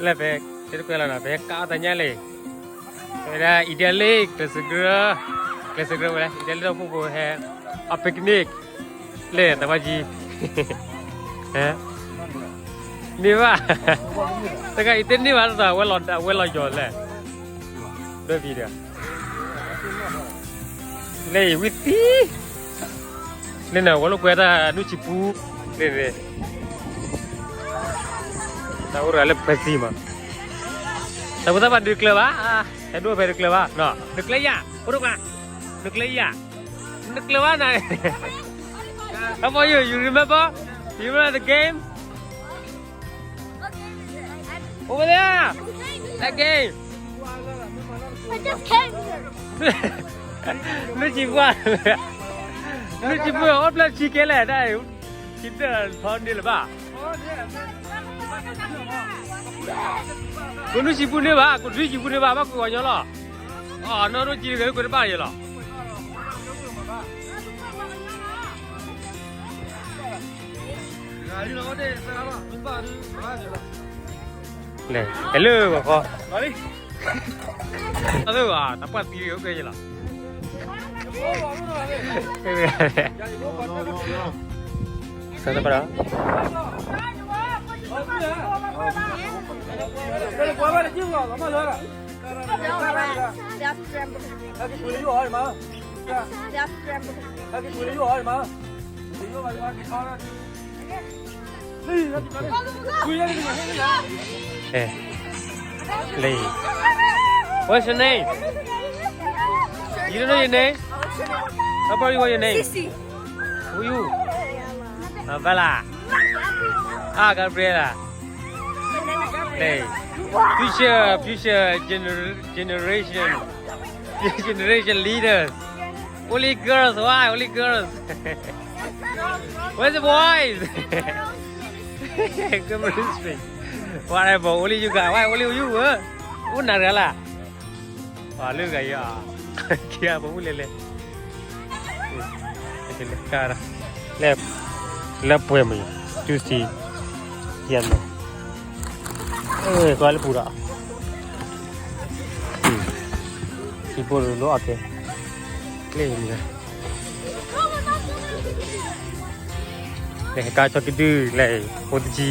လၢဖဲ တဲတကွဲလီၤနီၤ ဖဲကးအီၣ်တၢ်ညၣ်လံ, ဝဲဒၣ် India Lake ကျဲးစၢးကရၢ, ကျဲးစၢးကရၢဝဲ India Lake ဒီဖိဖိဟဲ အီၣ် picnic လၢတၢ်ဘၣ်ကံ, မ့ၢ်ဘၣ်, တဂၤအံၤတန့ၢ်ဘၣ်တၢ် အဝဲလီၤယီၤလဲၣ်, ဒိၣ်ဖံးဒီး လၢအံၤဝံသံ, လၢနဝဲလိာ်ကွဲတၢ်နုၢ်ဆံပူ, လၢန့ၣ်, တၢ်အိၣ်တဂၤလၢပှဲၤစံမး, တၢ်ဖိသၣ်ဘၣ်ဒုးကျၢၤဘၣ်, ဟဲဒိၣ်ဖဲဒုးကျၢၤဘၣ်, နကျၢၤယၤ, အိၣ်ဒိၣ်ကွၢ်, နကျၢၤယၤ, နကျၢၤဘၣ်နၤ, how about you, you remember, you remember the game? Over there! That game! I just came here. နုၢ်ဆံပူ, နုၢ်ဆံပူ အိၣ်ဖျဲၣ်ဆံကဲလဲၣ်, တၢ်, ဆံတဖီန့ၣ်လၢၤဘၣ်, ကိးနုၢ်ဆံပူန့ၣ်ဘၣ်, ကိးနုၢ်ဆံပူန့ၣ်ဘၣ်, ဘၣ်ကိးဂီၤညီလီၤ, အနီၢ်ဒိၣ်ကံတဂ့ၤ ကွဲးတဘၣ်ယဲလီၤ. လဲၤ ဟဲလၢဂီၤခီ, အသၢဂၤ တပှၢ်သံဂ့ၤအိၣ်ကဲယလီၤ, ဆၢတပှၢ်ဒီး, လၢ, What's your name? You don't know your name? How about you, what's your name? Sisi. Who you? Uh, Bella. Ah, Gabriela. Hey. Future, future gener- generation. Generation leaders. Only girls, why? Only girls. Where's the boys? Come on, speak. Whatever, only you guys. Why only you? Huh? အိၣ်နၤတဂၤလၢ်, ပှၤလၢဂၤယီၤ, ခံဂၤပူၤလဲၤလဲၤ, လဲၤ, လၢပှဲၤမး, juicy, ယဲၢ်မး, ကွၢ်လၢပူၤဒီး, ထံဘိလိၤအီၣ်ကဲ, လၢမး, လဲၤကါဆီကဒုလဲၤ, ဖိတဆံ,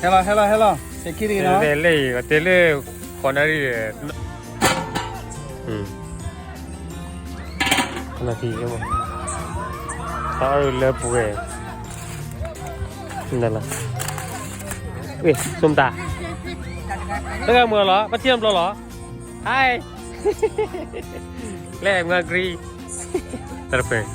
ဟဲလီၤ ဟဲလီၤ ဟဲလီၤ, လဲၤ, လဲၤ, တဲလၢ, ဃိးနၣ်ရံၣ်, နၣ်ရံၣ်, တၢ်အီၣ်လၢပှဲၤ, နလၢ, ဝ့ၢ် စိမတၤ, တဂၤမုာ်လီၤ ဘၣ်ထံၣ်အဘျီလီၤ, hi, လဲၤမၤ green, တၢ်တပၢၢ်,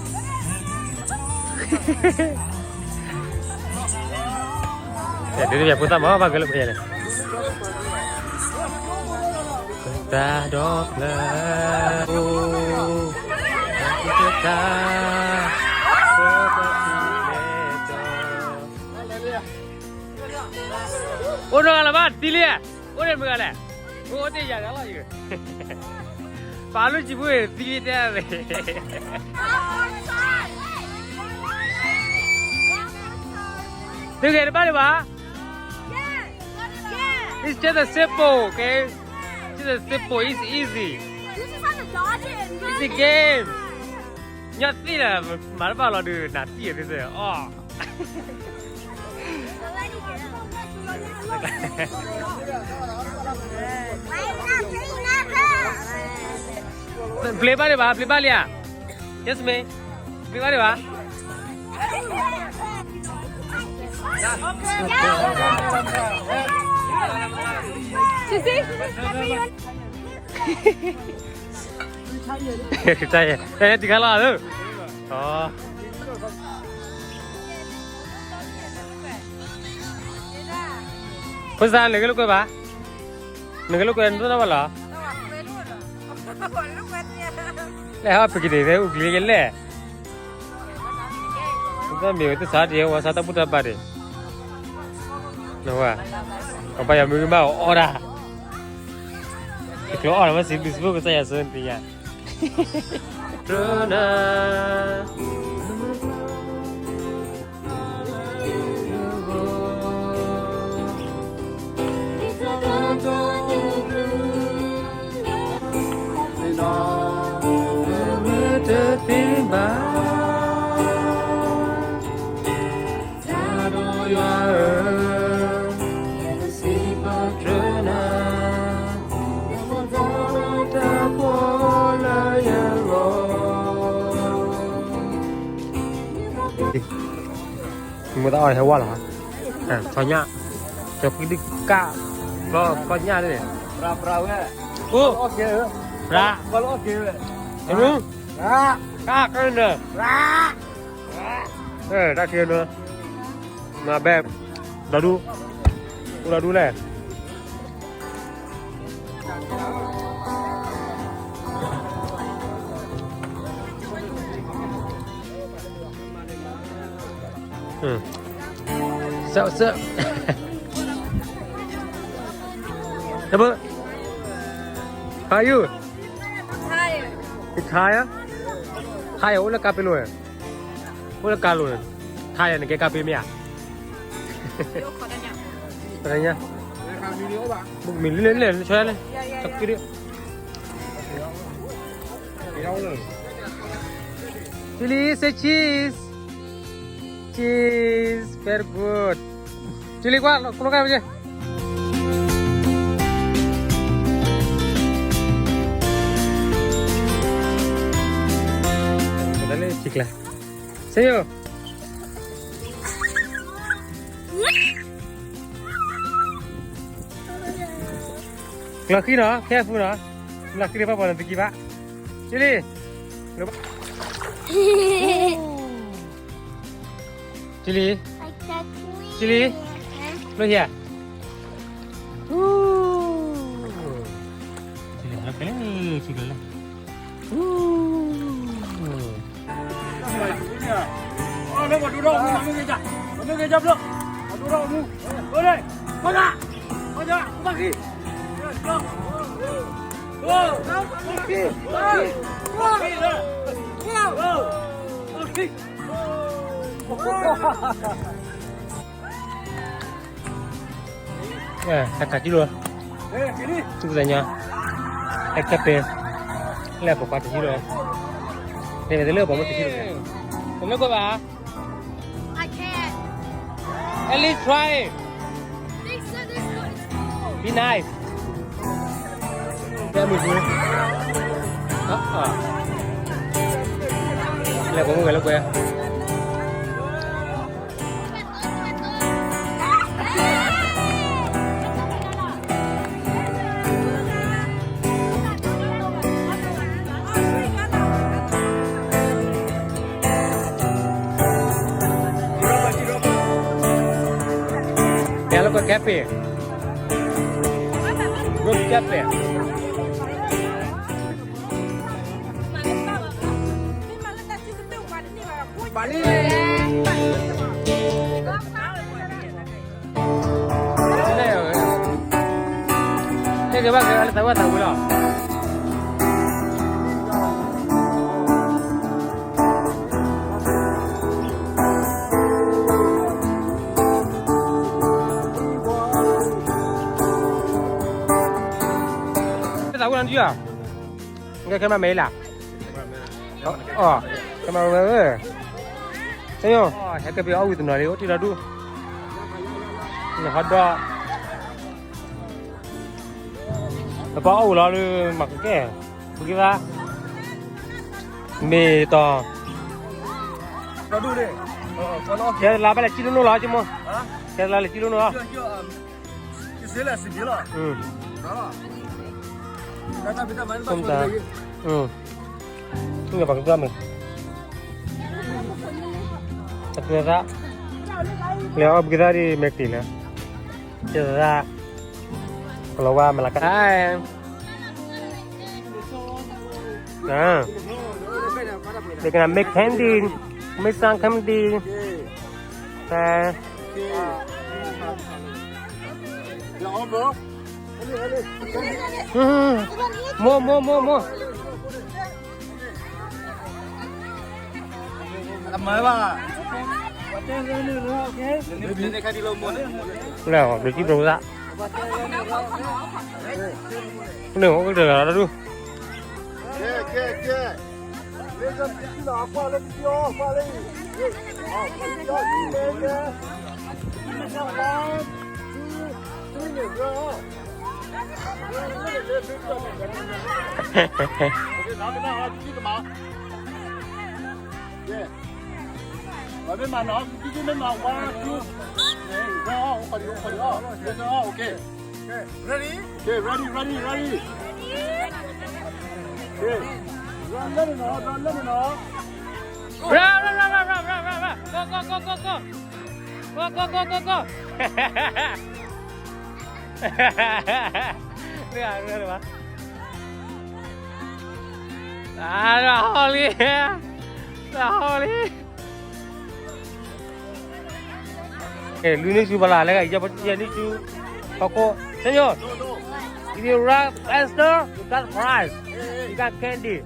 ဒ်တပျၢ်ဖိသၣ်မၤဘၣ်ကလၢပှဲၤလဲၣ်, တၢ်ဒီဖျၢၣ်, အိၣ်, တၢ်, အိၣ်နီၢ်ဂၤလၢၤဘၣ် တံၤလံ, အိၣ်န့ၣ်မုာ်ဂၤလဲၣ်, အိၣ်တ့ၢ်ယၤလီၤ, ပာ်လူၢ်စံးဖိသံတၢ်, သုဂဲၤတဘၣ်ဒံးဘၣ်, it's just a simple, okay, just a simple, it's easy, it's a game, ညီသ့ၣ်ဒီး မၤတဘၣ်လီၤဒုး နၤသံၣ်အသ့ၣ်အီၣ် ပျ့ၤဘၣ်ဒံးဘၣ် ပျ့ၤဘၣ်လံဧါ, Jasmine, ပျ့ၤဘၣ်ဒံးဘၣ်, တၢ်ယဲၢ်, တၢ်ယဲၢ်, တၢ်ယဲၢ်တံၢ်ခါလီၤဧၢ, ဖိသၣ် နဂ့ၢ်လိာ်ကွဲဘၣ်, နဂ့ၢ်လိာ်ကွဲနတၢ်ဘၣ်လီၤ, လဲၤဟီၣ် picnic ဖဲအူကျံယဲၢ်လဲၣ်, တၢ်မ့ၢ်ဝဲတၢ်ဆါဒံး ဝဲဆါတၢ်ဘူၣ်တၢ်ဘါဒံး, နဝဲ, ကဘၣ်ယၤမုၢ်ကမၣ်အီၣ်ဒၣ်, ကျိအီၣ်ဒီးဝဲစံးဘျုးစံးဖှိၣ် ကစၢ်ယွၤဆိၣ်ဂ့ၤနၤ, ရနၤ, မ့ၢ်တအီၣ်ဟဲဝါလီၤ, ဆီညၣ်, ကဒုကၢ်, ကီညၣ်န့ၣ်, အိၣ်, ရၣ်, ကၢ်ကၢ်န့ၣ်, တၢ်ခံန့ၣ်, မၤဘဲ, ဒီဒူ, အိၣ်ဒီဒူလဲၣ်. စၢၣ်စၢၣ်, တဘၣ်, How are you? Tired. You tired? Tired အိၣ်လၢကါပ့လိၤ, အိၣ်လၢကါလိၤန့ၣ်, tired န့ၣ်ကဲကါပ့မ့ၢ်ဧါ. တညါ, မ့ၢ်လၢလဲၣ်လဲၣ်, ဆၢလဲၣ်, တက့ၢ်ဒၣ်. Chili, say cheese. Cheese, very good. Chili ကွၢ်, ကျိကါပက့ၢ်. တၢ်လၢထံကျါ, ဆ့ယိၣ်. ကျီဃံနီၤ, carefulနီၤ, မ့ၢ်လီၤဃံန့ၣ် ပှၤပိာ်နသကံဘၣ်. Chili, Chili, Chili, look here. Ooh. Chili, look at it. Chili, look. Ooh. Ê, tha kha tí lua. Tui kơ tha nha. Ê, khe pê. Lê kho kha tí lua. Lê mê tê lê bô mê tí lua. Tê lê kho bà. I can't. At least try. This, this one is cool. Be nice. Lê mùi dú. Lê kho mùi gà lê kho. Pia loko kepi. Good kepi. Tê kơ bác kơ lê thầy bác thầy quỳ lọ. Lê thầy quỳ lọ chứ à? Nghe cái mà mày là. Ơ, cái mà mày ơi. Thế nhô, hé cái bia áo quần nó đi, áo thì là đu. Nó hot dog. Nó có áo lò đi mặc cái. Bơ kê ta. Mì to. Nó đu đi. Ờ, ờ, có nó. Thế là phải là chi lô nô lò chứ mô. Hả? Thế là chi lô nô lò. Chưa, chưa, ờ. Cái xế là xì bía lò. Ừ. Đó lò. Đã ta phải ta phải. Không ta. Ừ. Tui bak kua mê. Tui rák. Lê o bak kua dih mê tih lê. Tui rák. Kalo wa mê la ka. Hai. Nah. They gonna make candy. Make some candy. Hai. Mua, mua, mua, mua. Leo, được chứ đâu ra. Nè, không có được đó đâu. မ့ၢ်မးနီၤ ကံကံမ့ၢ်မး one, two, တၢ်အီၣ် အိၣ်ခိးဒံး အိၣ်ခိးဒံးအီၣ် တၢ်အီၣ် okay, ready, ready, ready, okay, run လၢန့ၣ်နီၤ run လၢန့ၣ်နီၤ run, run, run, run, run, run, run, go, go, go, go, go, go, go, go, go, go, လၢအရၢၢ်လၢၤဘၣ် လၢဟီၣ်လံ လၢဟီၣ်လံ Eh, lu ni su bala lega, ya ni su. Pako, señor. If you run faster, you got prize. You got candy.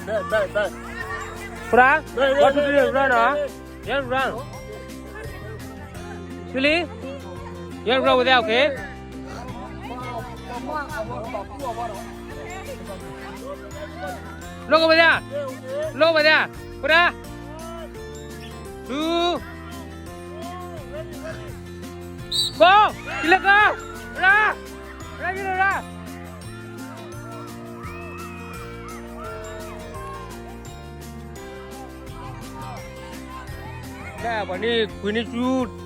Back, back, back. Pura, what to do? Run, huh? Just run. Julie, just run with that, okay? Look over there. Look over there. Put up. Two. Go. Let's go. Run. Run, you run. ပှၤန့ၣ် ကွံာ်န့ၢ်ဆူ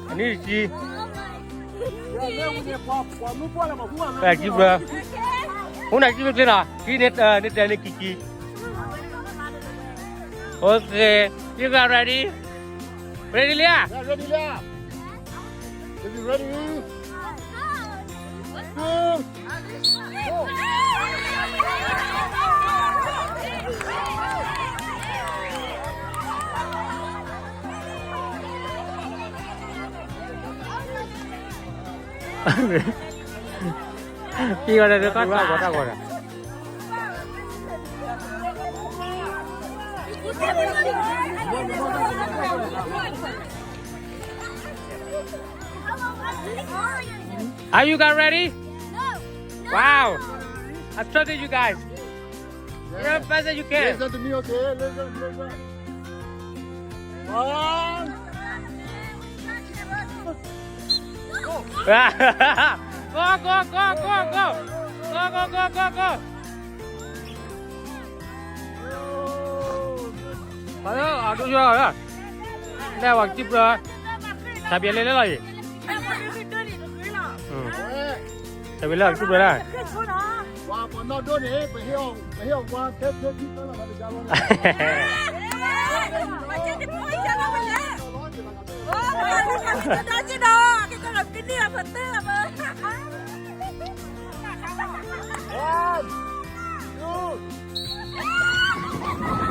အနံၣ်တဆံ ပဲာ်ကံဘျၢ ဟူနၤကံဘျၢကျ့နီၤ ကံန့ၣ် န့ၣ်တဲန့ၣ်ကံကံ Okay, you guys ready? Ready လံဧါ Ready လံဧါ Ready, ready. Two. ပြီးတော့လည်း Are you guys ready? No. Wow. I trusted you guys. Run fast as you can. Listen to me, okay? Listen, listen. One. Go, go, go, go, go. Go, go, go, go, go. Hello, အဒိယွၤ လဲၤဝဲကံပျၢ တၢ်ဘျဲလဲၤလဲၤလီၤအံၤ တၢ်ဘျဲလဲၤဝဲကံပျၢလၢ ပှၤပနီၣ်ဒိၣ်န့ၣ် ပဟ့ၣ်အီၤ ပဟ့ၣ်အီၤဝါထဲထဲခံသၢလီၤ တၢ်တကါလီၤ One, two,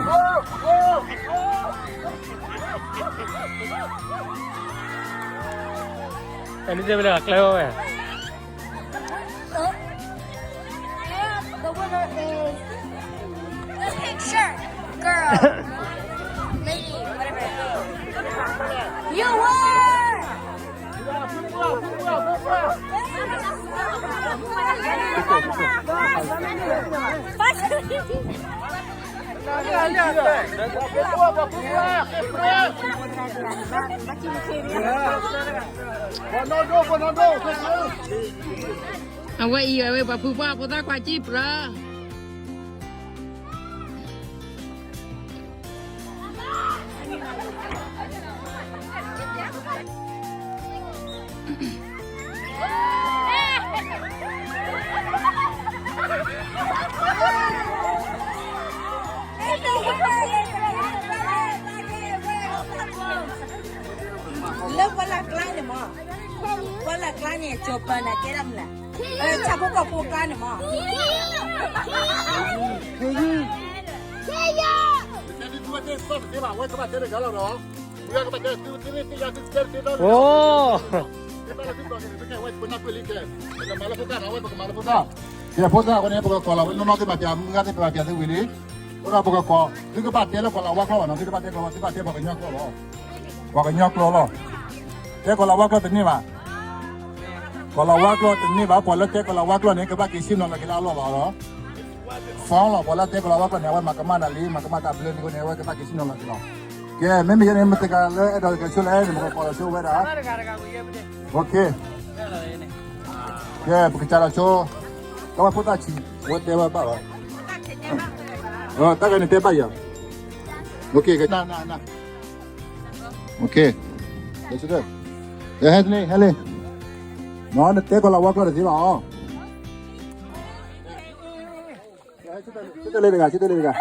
go, go, go. အဲ နတဲဝဲလၢအကျဲဝဲ And the winner is the picture girl. Lady, whatever. You won! အဝဲအံၤ အဝဲပှၤဖုပှၢ်ဖိသၣ်ခွါစံၣ်ပြၢ လၢပှၤလၢ်ကျါန့ၣ်မး, ပှၤလၢ်ကျါန့ၣ် ကၠီၤပၤန့ၣ်ကဲဒၣ်မနုၤလဲၣ်, ဆၣ်ဖိကီၢ်ဖိကျါန့ၣ်မး, အိၣ် ကဲ ဖိသၣ်အဃိန့ၣ် ပကကိးလီၤဝဲနီၢ်နီၢ်သ့ၣ်ဘၣ်ပျး မုၢ်ဂၤသ့ၣ်ပဘၣ်ပျးသုဝံၤလံ, အိၣ်ဒီးပကကိး သုကဘၣ်တဲလၢကီၢ်လၤဝါကျိာ်ဘၣ်နီၤ, သုတဘၣ်တဲကီၢ်လၤဝါ, သုဘၣ်တဲပှၤကညီကျိာ်လီၤ, ပှၤကညီကျိာ်လီၤ, တဲကီၢ်လၤဝါကျိာ်တန့ၢ်ဘၣ်, ကီၢ်လၤဝါကျိာ်တန့ၢ်ဘၣ်, ပှၤလၢတဲကီၢ်လၤဝါကျိာ်န့ၣ် ကဘၣ်က့ၤဆ့ၣ်နီၤလီၤက့ၤလၢအလီၢ်လီၤဒီး ဖီလီၤ, ပှၤလၢတဲကီၢ်လၤဝါကျိာ်န့ၣ် အဝဲမၤကမၣ်တၢ်လံ, မၤကမၣ်တၢ်ဘျၢလံအဃိန့ၣ် အဝဲကဘၣ်က့ၤဆ့ၣ်နီၤလီၤက့ၤလီၤ. ကဲ မ့မ့ၢ်ယဲန့ၣ် မ့ၢ်တဂၤလၢအဲၣ်ဒိးကဆိလၢအဲၣ်န့ၣ် ပကကိးလီၤဆိဝဲဒၣ်, ကဲ ပကစးလီၤဆိ, ကဝဲဖိသၣ်ဆံး ဝဲတဲဝဲဘၣ်လီၤ. တၢ်ဂၤန့ၣ်တဲဘၣ်ယၤ, နန, ဟဲလံ, ဟဲလံ, နတဲကီးလၢဝါကျီၢ်တသ့ဘၣ်အီၤ, ဆၢတဲာ်လၢတဂၤ, ဆၢတဲာ်လၢတဂၤ,